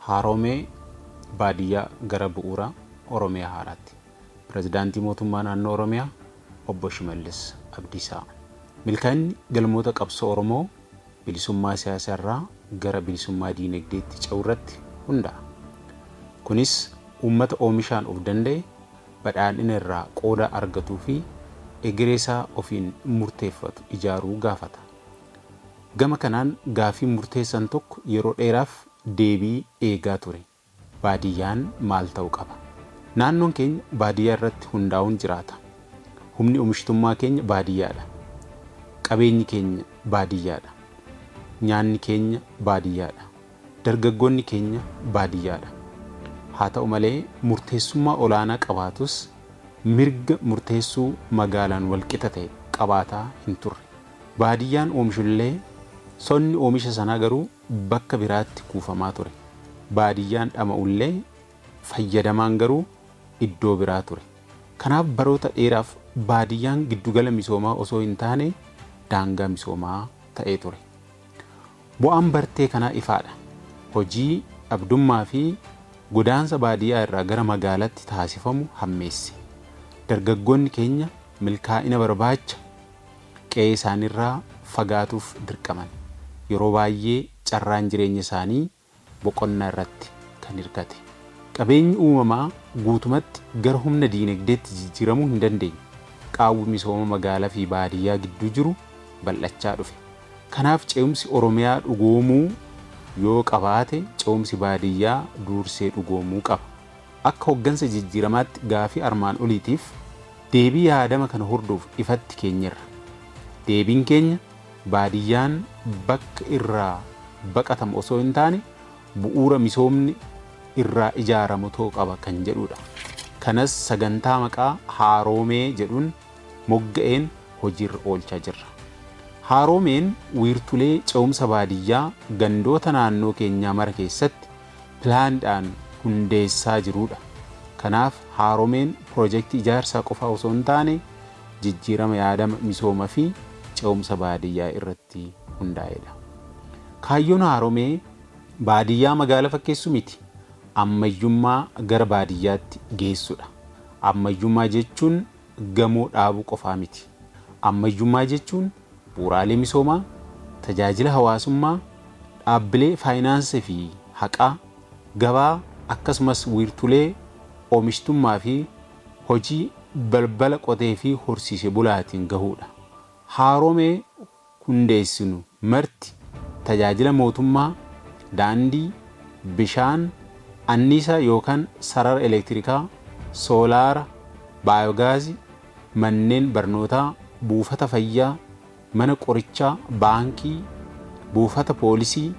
Haaromee baadiyyaa gara bu'uura Oromiyaa haaraatti. Pirezidaantii Mootummaa Naannoo Oromiyaa Obbo Shimallis Abdiisaa. Milkaa'inni galmoota qabsoo Oromoo bilisummaa siyaasaa irraa gara bilisummaa diinagdeetti ce'uu irratti hundaa'a. Kunis uummata oomishaan of danda'e, badhaadhina irraa qooda argatuu fi egeree isaa ofiin murteeffatu ijaaruu gaafata. Gama kanaan gaaffiin murteessan tokko yeroo dheeraaf deebii eegaa ture. Baadiyyaan maal ta'u qaba? Naannoon keenya baadiyyaa irratti hundaa'uun jiraata. Humni omishtummaa keenya baadiyyaadha. Qabeenyi keenya baadiyyaadha. Nyaanni keenya baadiyyaadha. Dargaggoonni keenya baadiyyaadha. Haa ta'u malee murteessummaa olaanaa qabaatus mirga murteessuu magaalaan walqixa ta'e qabaataa hin turre. Baadiyyaan oomishullee sonni oomisha sanaa garuu bakka biraatti kuufamaa ture. Baadiyyaan dhama'ullee fayyadamaan garuu iddoo biraa ture. Kanaaf baroota dheeraaf baadiyyaan giddugala misoomaa osoo hin taane daangaa misoomaa ta'ee ture. Bu'aan bartee kanaa ifaadha. Hojii dhabdummaa fi godaansa baadiyyaa irraa gara magaalaatti taasifamu hammeesse. Dargaggoonni keenya milkaa'ina barbaacha qe'ee isaaniirraa fagaatuuf dirqaman. Yeroo baay'ee carraan jireenya isaanii boqonnaa irratti kan hirkate. Qabeenyi uumamaa guutumatti gara humna diinagdeetti jijjiiramuu hin dandeenye. Qaawwi misooma magaalaa fi baadiyyaa gidduu jiru bal'achaa dhufe. Kanaaf ce'umsi Oromiyaa dhugoomuu yoo qabaate ce'umsi baadiyyaa duursee dhugoomuu qaba. Akka hoggansa jijjiiramaatti gaafii armaan oliitiif deebii yaadama kana hordofu ifatti keenyerra. Deebiin keenya baadiyyaan bakka irraa baqatamu osoo hin taane bu'uura misoomni irraa ijaaramu ta'uu qaba kan jedhuudha. Kanas sagantaa maqaa Haaroomee jedhuun mogga'een hojiirra oolchaa jirra. Haaroomeen wiirtulee ce'umsa baadiyyaa gandoota naannoo keenyaa mara keessatti pilaanidhaan hundeessaa jiruudha. Kanaaf Haaromeen pirojektii ijaarsaa qofaa osoo hin taane jijjiirama yaadama misooma fi ce'umsa baadiyyaa irratti hundaa'eedha. Kaayyoon Haaromee baadiyyaa magaala fakkeessuu miti, ammayyummaa gara baadiyyaatti geessuudha. Ammayyummaa jechuun gamoo dhaabuu qofaa miti. Ammayyummaa jechuun bu'uuraalee misoomaa, tajaajila hawaasummaa, dhaabbilee faayinaansii fi haqaa, gabaa akkasumas wiirtulee oomishtummaa fi hojii balbala qotee fi horsiise bulaatiin gahuudha. Haaromee hundeessinu marti tajaajila mootummaa, daandii, bishaan, anniisaa yookaan sarara elektirikaa, soolaara, baayogaazii, manneen barnootaa, buufata fayyaa, mana qorichaa, baankii, buufata poolisii,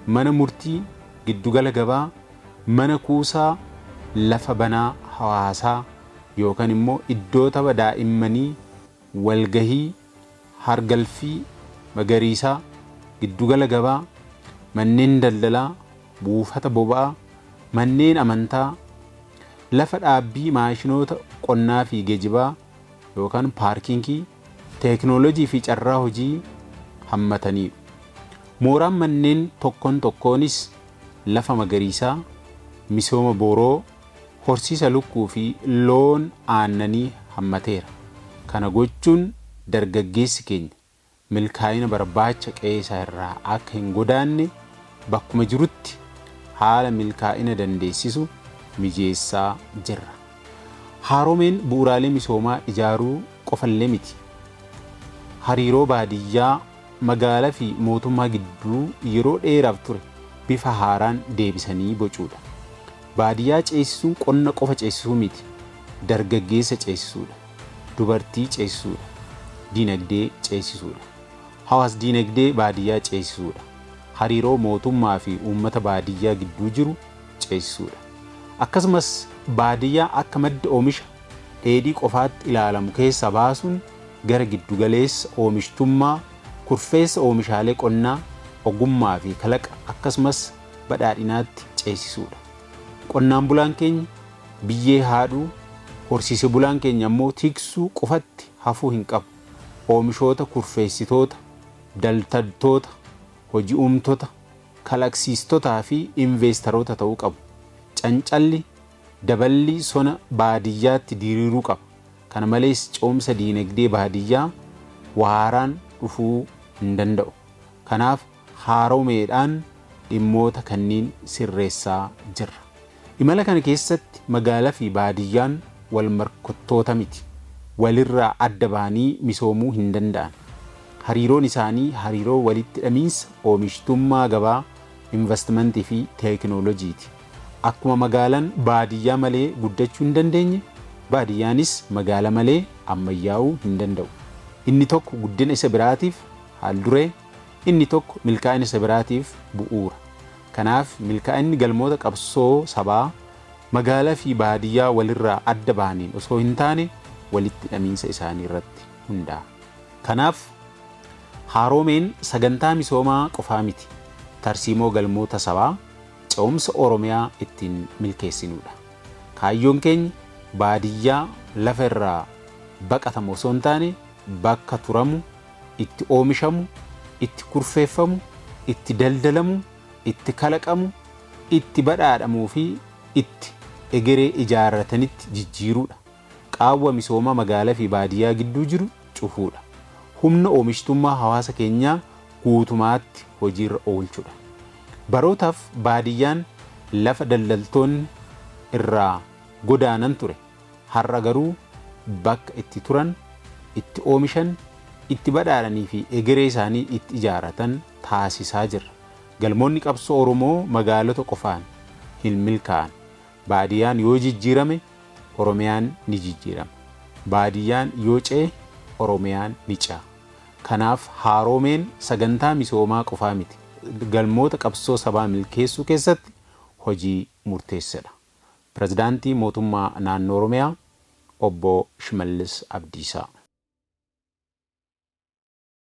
mana murtii, giddugala gabaa, mana kuusaa lafa banaa hawaasaa yookaan immoo iddoo tapha daa'immanii, walgahii, hargalfii magariisaa, giddugala gabaa, manneen daldalaa, buufata boba'aa, manneen amantaa, lafa dhaabbii maashinoota qonnaa fi geejibaa yookaan paarkinkii, teeknoolojii fi carraa hojii hammataniiru. Mooraan manneen tokkoon tokkoonis lafa magariisaa, misooma booroo, horsiisa lukkuu fi loon aannanii hammateera. Kana gochuun dargaggeessi keenya milkaa'ina barbaacha qe'ee isaa irraa akka hin godaanne bakkuma jirutti haala milkaa'ina dandeessisu mijeessaa jirra. Haaromeen bu'uuraalee misoomaa ijaaruu qofallee miti. Hariiroo baadiyyaa, magaalaa fi mootummaa gidduu yeroo dheeraaf ture bifa haaraan deebisanii bocuudha. Baadiyyaa ceesisuun qonna qofa ceesisuu miti. Dargaggeessa ceesisuudha. Dubartii ceesisuudha. Dinagdee ceesisuudha. Hawaas-dinagdee baadiyyaa ceesisuudha. Hariiroo mootummaa fi uummata baadiyyaa gidduu jiru ceesisuudha. Akkasumas baadiyyaa akka madda oomisha dheedhii qofaatti ilaalamu keessaa baasuun gara giddugaleessa oomishtummaa, kurfeessa oomishaalee qonnaa, ogummaa fi kalaqa akkasumas badhaadhinaatti ceesisuudha. Qonnaan bulaan keenya biyyee haadhuu, horsiise bulaan keenya ammoo tiksuu qofatti hafuu hin qabu. Oomishoota kurfeessitoota, daldaltoota, hojii uumtota, Kalaqsiistotaa fi inveestaroota ta'uu qabu. Cancalli daballii sona baadiyyaatti diriiruu qaba. Kana malees ce'umsa diinagdee baadiyyaa waaraan dhufuu hin danda'u. Kanaaf haaromeedhaan dhimmoota kanniin sirreessaa jirra. Imala kana keessatti magaalaa fi baadiyyaan wal morkattoota miti. Walirraa adda bahanii misoomuu hin danda'an. Hariiroon isaanii hariiroo walitti hidhamiinsa oomishtummaa gabaa, invastimantii fi teekinooloojiiti. Akkuma magaalaan baadiyyaa malee guddachuu hin dandeenye, baadiyyaanis magaala malee ammayyaa'uu hin danda'u. Inni tokko guddina isa biraatiif haalduree, inni tokko milkaa'ina isa biraatiif bu'uura. Kanaaf milkaa'inni galmoota qabsoo sabaa magaalaa fi baadiyyaa walirraa adda bahaniin osoo hin taane walitti hidhamiinsa isaanii irratti hundaa'a. Kanaaf haaromeen sagantaa misoomaa qofaa miti. Tarsiimoo galmoota sabaa ce'umsa Oromiyaa ittiin milkeessinudha. Kaayyoon keenya baadiyyaa lafa irraa baqatamu osoo hin taane bakka turamu, itti oomishamu, itti kurfeeffamu, itti daldalamu, itti kalaqamu, itti badhaadhamuu fi itti egeree ijaarratanitti jijjiiruudha. Qaawwa misooma magaalaa fi baadiyyaa gidduu jiru cufuudha. Humna oomishtummaa hawaasa keenyaa guutumaatti hojiirra oolchuudha. Barootaaf baadiyyaan lafa daldaltoonni irraa godaanan ture. Har'a garuu bakka itti turan, itti oomishan, itti badhaadhanii fi egeree isaanii itti ijaarratan taasisaa jirra. Galmoonni qabsoo Oromoo magaalota qofaan hin milkaa'an. Baadiyyaan yoo jijjiirame Oromiyaan ni jijjiirama. Baadiyyaan yoo ce'e Oromiyaan ni ce'a. Kanaaf haaromeen sagantaa misoomaa qofaa miti. Galmoota qabsoo sabaa milkeessuu keessatti hojii murteessadha. Pirezidaantii Mootummaa Naannoo Oromiyaa Obbo Shimallis Abdiisaa.